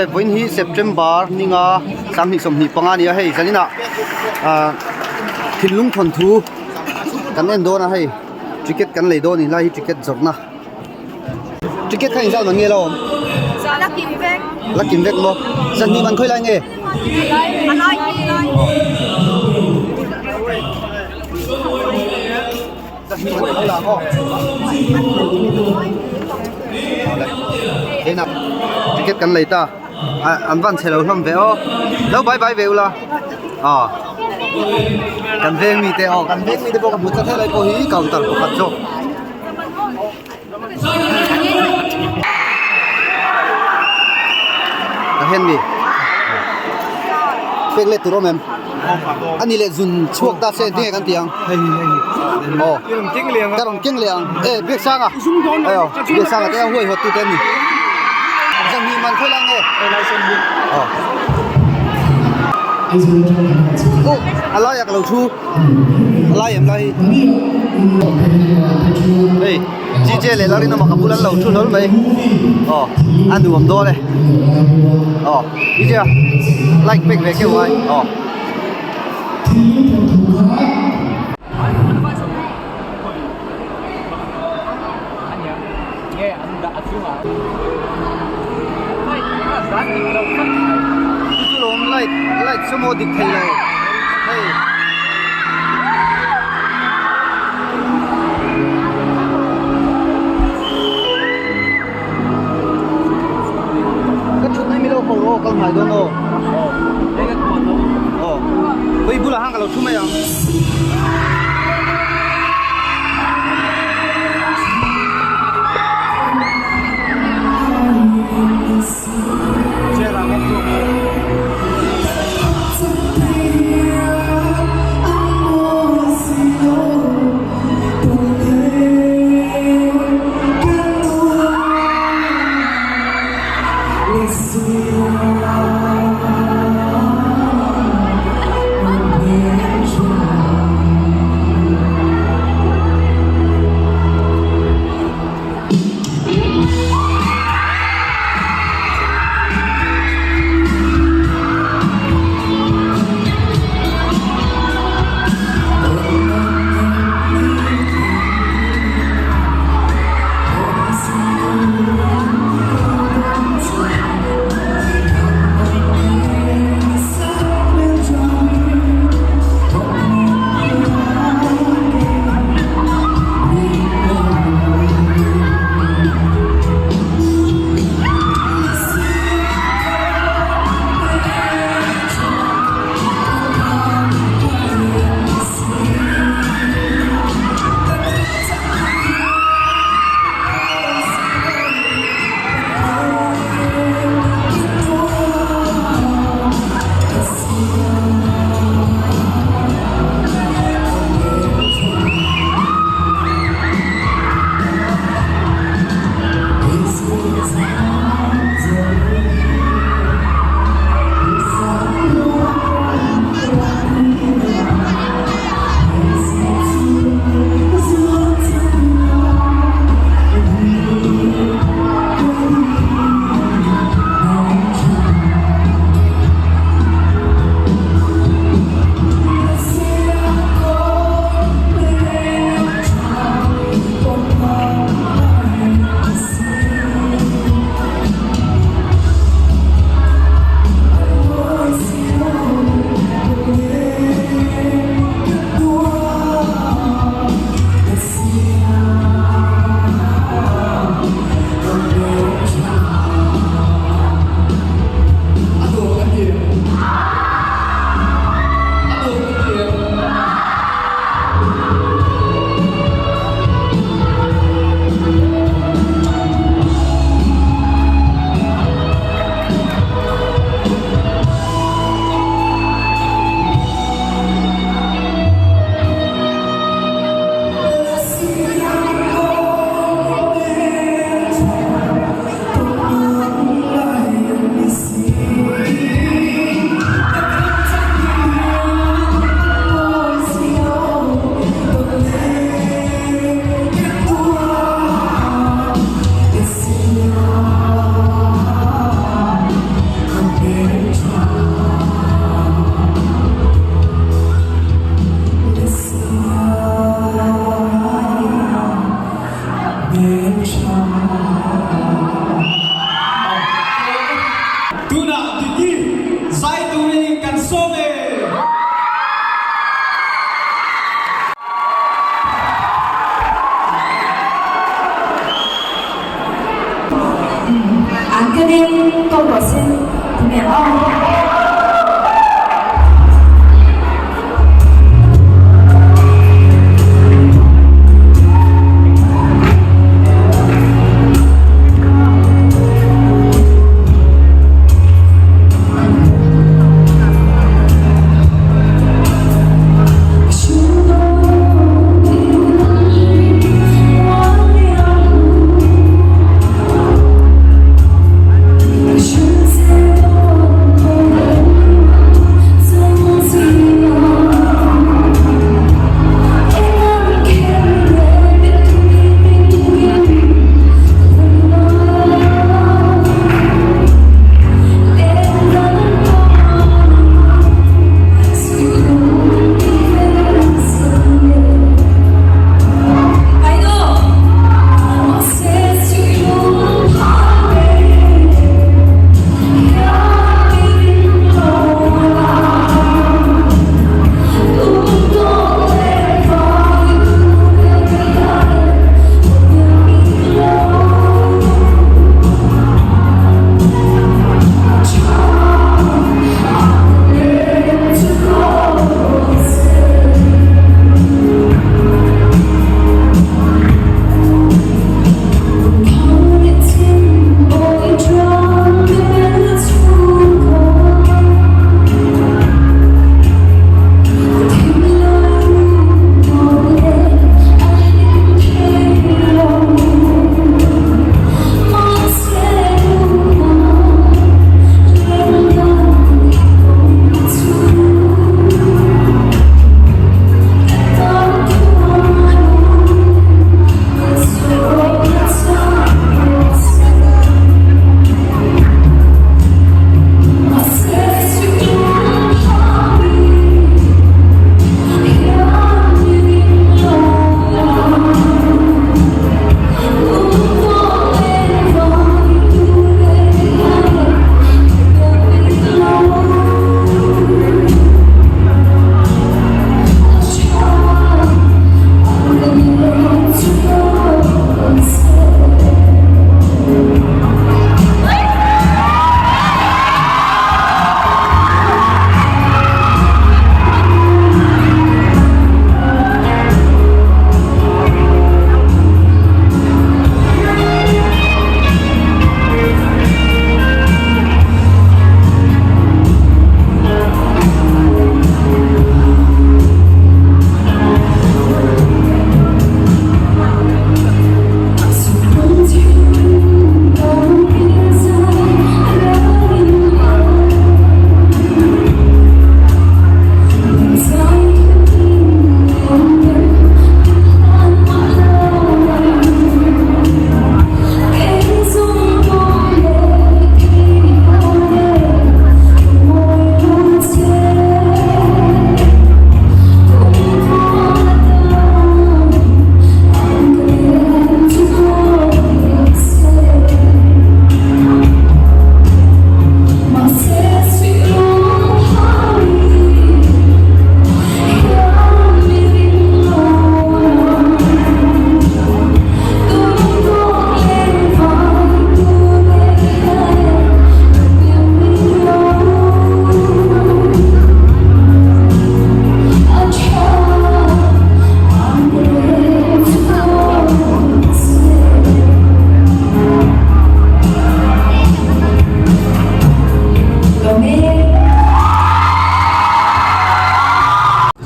Awle vawiin hi September ninga 2025 a ni a hei zaninah ah thinlung thawnthu kan en dawn a hei ticket kan lei dawn a ni lai hi ticket zawrhna ticket kha inzal man nge lo awm La kim vek. La kim vek maw zanhnih man khawi lai nge A lai hi lai. Zanhnih man khawi lai maw Awle ena ticket kan lei ta an van chhe lo hlawm ve aw lo bye bye ve ula aw kan veng mite aw kan veng mite pawh ka hmu tlat helai pawh hi counter pakhat zawk. Ka hen mi pek let tur awm em ani leh zun chhuak ta se tinge kan ti ang aw ka rawn keng leh ang e biak sanga aw biak sanga te a huai hawt tu te an ni zanhnih man khawi lai nge aw aw a laiah ka lo thu. A lai em lai hi hei GJ leh Lalrinawma ka bul an lo thu hlawl mai aw a nuam dawn e aw GJ a like pek ve keuh ngai aw. Chu chu lawm light light chu maw dik thei lo hei. Ka thut mai milo ho rawh kal hnai dawn aw. Aw hei bulah khan ka lo thu mai ang. hianin tawk rawh se ti mai ang aw.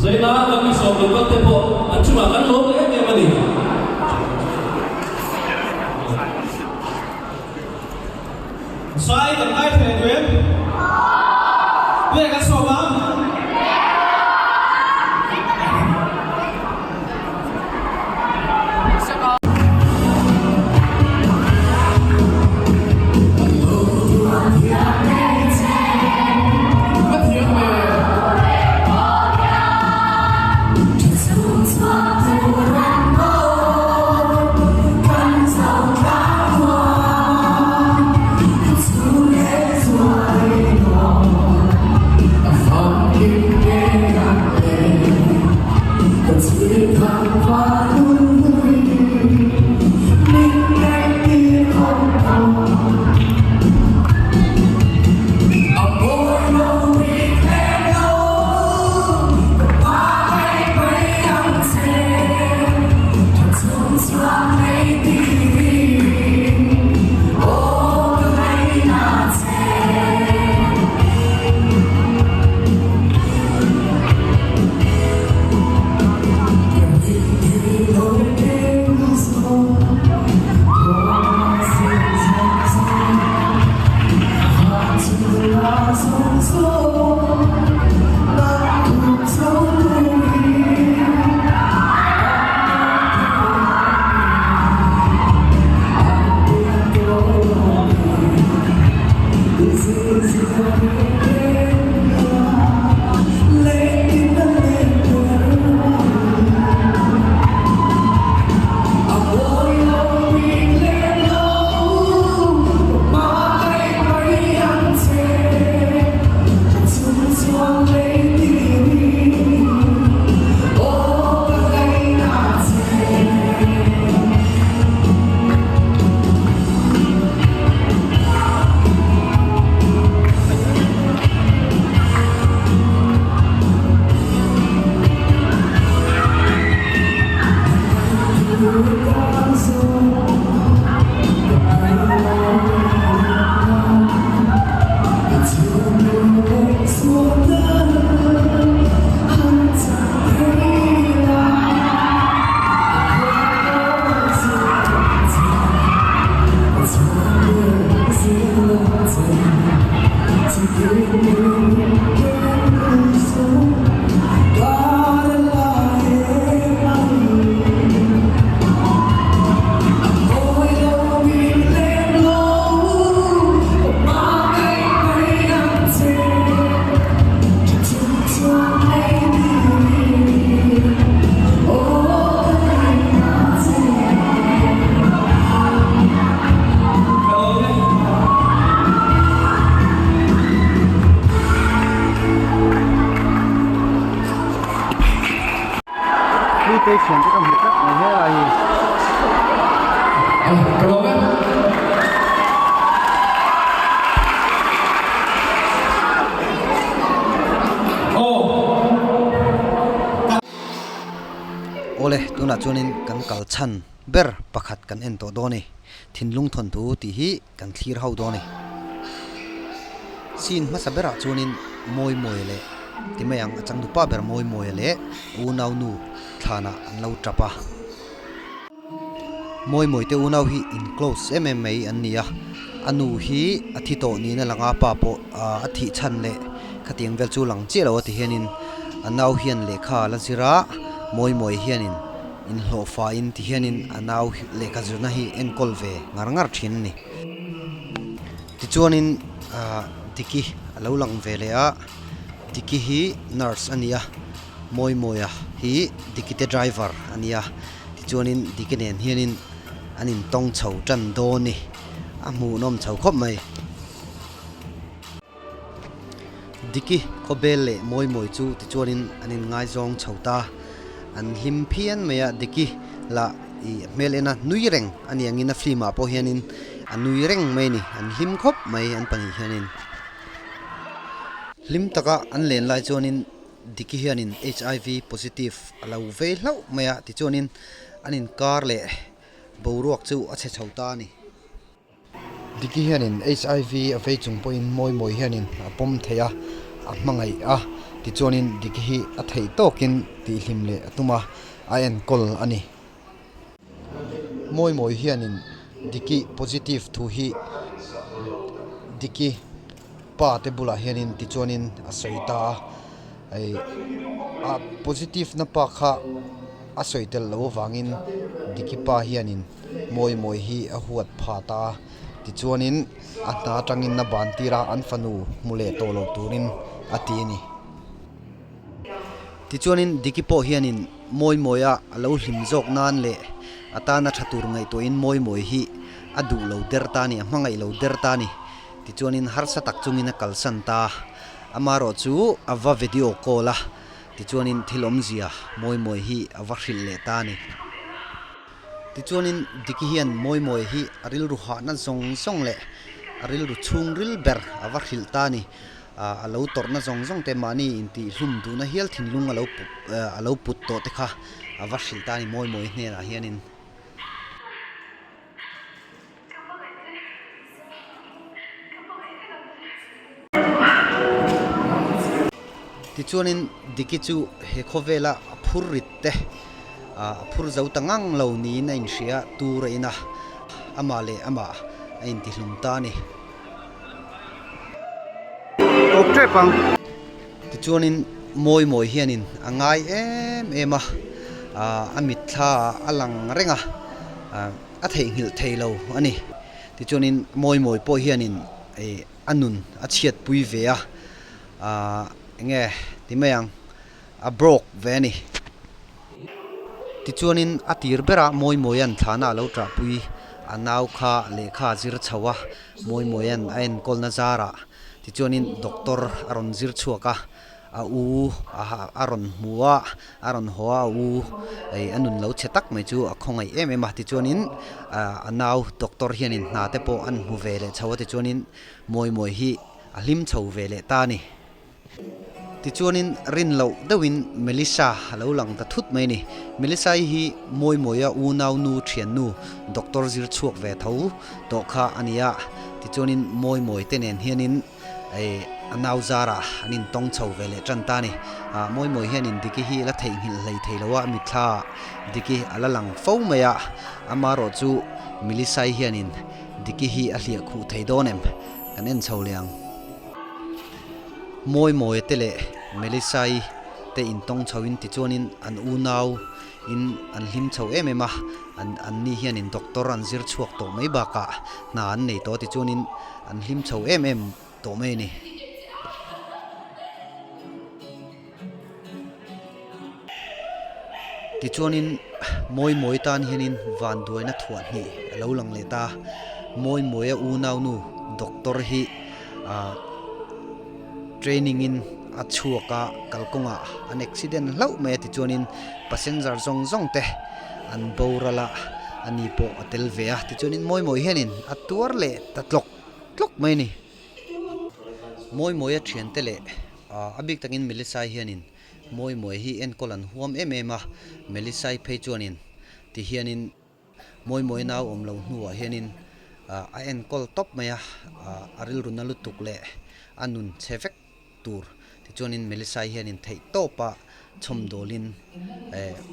Zaina kan mi sawm lo kal te pawh an chungah kan lawm em em a ni. Sai kan ngaithla leh duh em? Nge kan sawm ang? Hlutei thian te ka hmu tlat mai helai hi. Ka lawm e. Aw. Awle, tunah chuanin kan kal chhan ber pakhat kan en tawh dawn a ni. Thinlung thawnthu tih hi kan thlir ho dawn a ni. Scene hmasa berah chuanin Mawimawia leh ti mai ang a changtupa ber Mawimawia leh a unaunu thlanah an lo tap a. Mawimawia te unau hi in close em em mai an ni a, a nu hi a thi tawh niin a lang a, pa pawh a thih chhan leh khatiang vel chu lang chiah lo a ti hianin a nau hian lehkha a la zir a, Mawimawia hianin Inhlawhfain ti hianin a nau lehkha zirna hi enkawl ve ngar ngar thin a ni. Tichuanin Diki a lo lang ve leh a, Diki hi nurse a ni a, Mawimawia hi Diki te driver a ni a, tichuanin Diki nen hianin an intawng chho tan dawn a ni, a hmuhnawm chho khawp mai. Diki khawbel leh Mawimawi chu tichuanin an inngaizawng chho ta. An hlim phian mai a, Diki lah ih hmel ena nui reng a ni angin a film ah pawh hianin a nui reng mai a ni, an hlim khawp mai an pahnih hianin. Hlim taka an len lai chuanin Diki hianin HIV positive a lo vei hlauh mai a, tichuanin an inkar leh boruak chu a chhe chho ta a ni. Diki hianin HIV a vei chung pawhin Mawimawi hianin a pawm thei a, a hmangaih a, tichuanin Diki hi a theih tawkin tihhlim leh a tum a, a enkawl a ni. Mawimawi hianin Diki positive thu hi Diki pa te bulah hianin tichuanin a sawi ta a, hei a positive na pa kha a sawi tel loh avangin Diki pa hianin Mawimawi hi a huat pha ta a, tichuanin a hna atangin a ban tir a, an fanu hmu leh tawh lo turin a ti a ni. Tichuanin Diki pawh hianin Mawimawia a lo hlim zawk nan leh a tana tha tur ngaihtuahin Mawimawi hi a duh lo der ta a ni, a hmangaih lo der ta a ni. Tichuanin harsa tak chungin a kalsan ta a, amaherawh chu a va video call a, tichuanin thil awmzia Mawimawi hi a va hrilh leh ta a ni. Tichuanin Diki hian Mawimawi hi a rilru hahna zawng zawng leh a rilru chhungril ber a va hrilh ta a ni. A lo tawrhna zawng zawng te mahni intihhlum duhna hial thinlung a lo a lo put tawh te kha a va hrilh ta a ni Mawimawi hnenah hianin. Tichuanin Diki chu he khawvela a phur rit te a phur zo ta ngang lo niin a inhria tur a in a, amah leh amah a intihlum ta a ni. Tawp tep ang. Tichuanin mawi mawi hianin a ngai em em a, a mitthla ah a lang reng a, a theihnghilh thei lo a ni. Tichuanin mawi mawi pawh hianin a nun a chhiatpui ve a, aah eng nge ti mai ang a broke ve a ni. Tichuanin a tir berah Mawimawia'n thlana a lo ṭahpui a nau kha lehkha a zir chho a, Mawimawia'n a enkawlna zarah tichuanin doctor a rawn zir chhuak a, a u a rawn hmu a, a rawn haw a, a u ei a nun lo chhe tak mai chu a khawngaih em em a, tichuanin a nau doctor hianin hna te pawh an hmu ve leh chho a, tichuanin Mawimawi hi a hlim chho ve leh ta a ni. Tichuanin rin loh deuhin Melissa a lo lang ta thut mai a ni. Melissa-i hi Mawimawia unau nu thiannu doctor zir chhuak ve tho tawh kha a ni a. Tichuanin Mawimawi te nen hianin a nau zarah an intawng chho ve leh tan ta a ni. Mawimawi hianin Diki hi la theihnghilh hlei thei lo a, mitthla Diki a la lang fo mai a. Amaherawh chu Melissa-i hianin Diki hi a hliah khuh thei dawn em? Kan en chho leh ang. Mawimawia te leh Melissa-i te intawng chhoin tichuanin an unau in an hlim chho em em a, an anni hianin doctor an zir chhuak tawh mai bakah hna an nei tawh a tichuanin an hlim chho em em tawh mai a ni. Tichuanin Mawimawi tan hianin vanduaina thuah hnih a lo lang leh ta. Mawimawia unaunu doctor hi ah training in a chhuak a kalkawngah an accident hlauh mai a tichuanin passenger zawng zawng te an boral a ani pawh a tel ve a tichuanin mawi mawi hianin a tuar leh ta tlawk tlawk mai a ni. Mawi mawi a thiante leh a bik takin Melissa-i hianin mawi mawi hi enkawl an huam em em a Melissa-i phei chuanin ti hianin Mawi mawi nau awm loh hnuah hianin a enkawl tawp mai a, a rilru na lutuk leh a nun chhe vek tur. Tichuanin Melissa-i hianin theih tawpa chhawmdawlin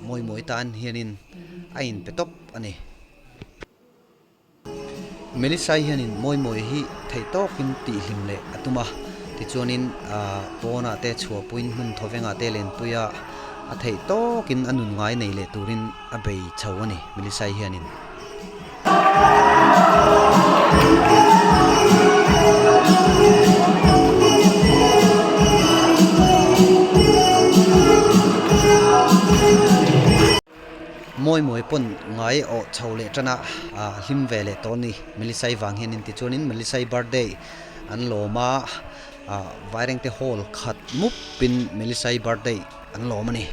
mawi mawi tan hianin a inpe tawp a ni. Melissa-i hianin mawi mawi hi theih tawkin tihhlim leh a tum a, tichuanin pawnah te chhuahpuiin hmun thawvengah te lenpuia a theih tawkin a nun ngai nei leh turin a bei chho a ni Melissa-i hianin. Mawi mawi pawn ngai awh chho leh tan a, a hlim ve leh tawh a ni. Melissa-i vang hianin tichuanin Melissa-i birthday an lawm a, Vairengte hall khat mupin Melissa-i birthday an lawm a ni.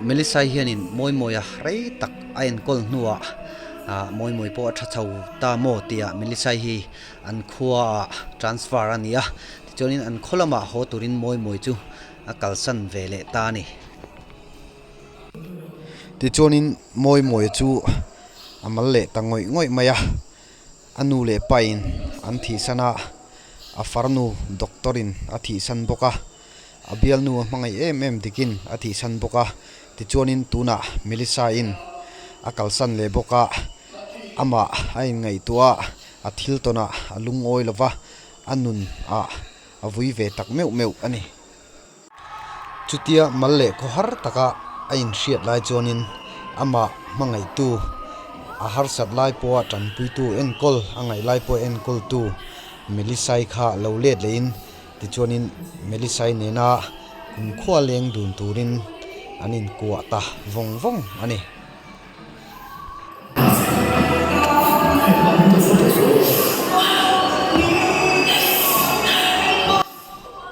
Melissa hianin Mawimawia rei tak a enkawl hnuah Mawimawi pawh a tha chho ta maw tih ah Melissa hi an khua ah transfer a ni a, tichuanin an khaw lamah haw turin Mawimawi chu a kalsan ve leh ta a ni. Tichuanin Mawimawia chu a mal leh ta ngawih ngawih mai a. A nu leh pain an thihsan a, a farnu doctor in a thihsan bawk a, a bialnu a hmangaih em em dikin a thihsan bawk a, tichuanin tunah Melissa in a kalsan leh bawk a, amah a inngaihtuah a, a thil tawnah a lungawi lova, a nun ah a vui ve tak meuh meuh a ni. Chutia mal leh khaw har taka a inhriat lai chuanin amah hmangaihtu, a harsat lai pawha tanpuitu enkawl, a ngaih lai pawha enkawltu Melisai kha lo let lehin tichuanin Melisai nena kumkhua leng dun turin an inkuah ta vawng vawng a ni.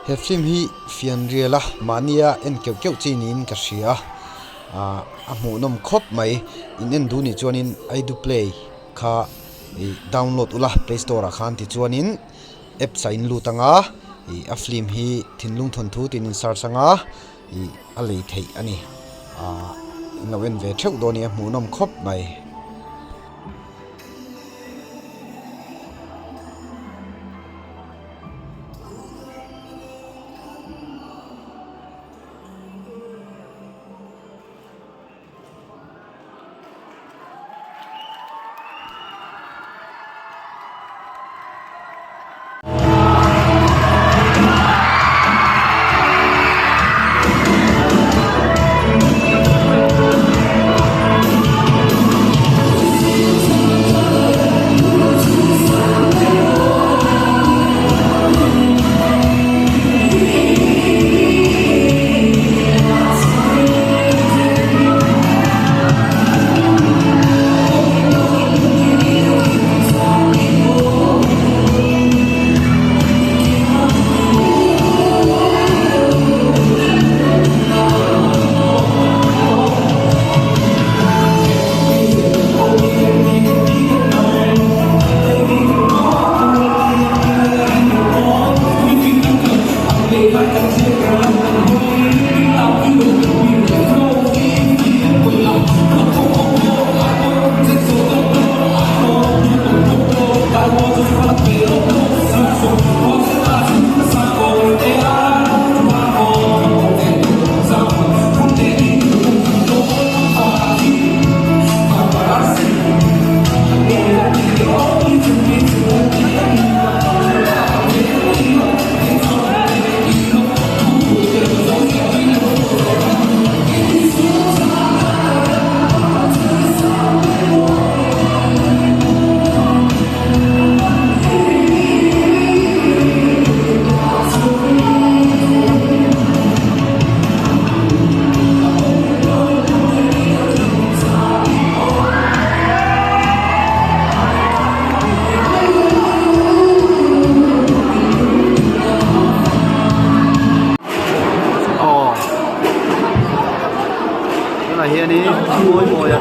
He film hi fianrial a mahnia en keuh keuh chi niin ka hria a a hmuhnawm khawp mai in en duh nih chuanin aidu play kha ih download ula play store ah khan tichuanin apps ah in lut anga ih a film hi thinlung thawnthu tiin in search anga ih a lei theih a ni ah in lo en ve theuh dawn a ni a hmuhnawm khawp mai.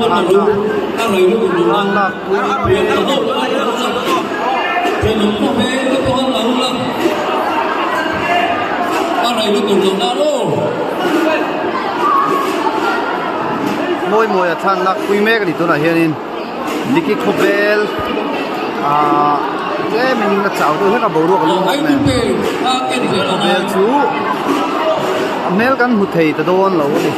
Thlan lak pui Mawi mawi a thlan lak pui mek a ni tunah hianin Diki khawvel ahh tlemin a chau deuh hlek a boruak a lum bawk nen Diki khawvel chu a hmel kan hmu thei ta dawn lo a ni.